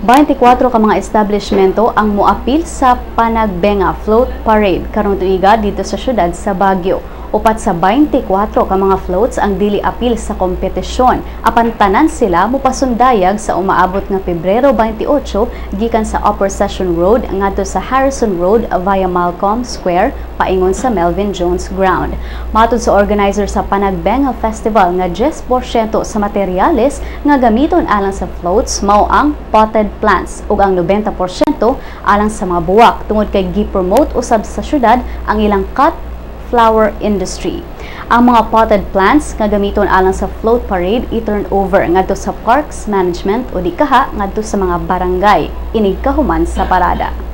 24 ka mga establishmento ang moapil sa Panagbenga Float Parade karong tuiga didto sa syudad sa Baguio. 4 sa 24 ka mga floats ang dili apil sa kompetisyon. Apan tanan sila mopasundayag sa umaabot nga Pebrero 28 gikan sa Upper Session Road ngadto sa Harrison Road via Malcolm Square paingon sa Melvin Jones Ground. Matod sa organizer sa Panagbenga Festival nga 10% sa materyales nga gamiton alang sa floats mao ang potted plants ug ang 90% alang sa mga buwak tungod kay gi-promote usab sa syudad ang ilang cut flower industry. Ang mga potted plants nga gamiton alang sa float parade i-turn over ngadto sa Parks Management o di kaha ngadto sa mga barangay inig kahuman sa parada.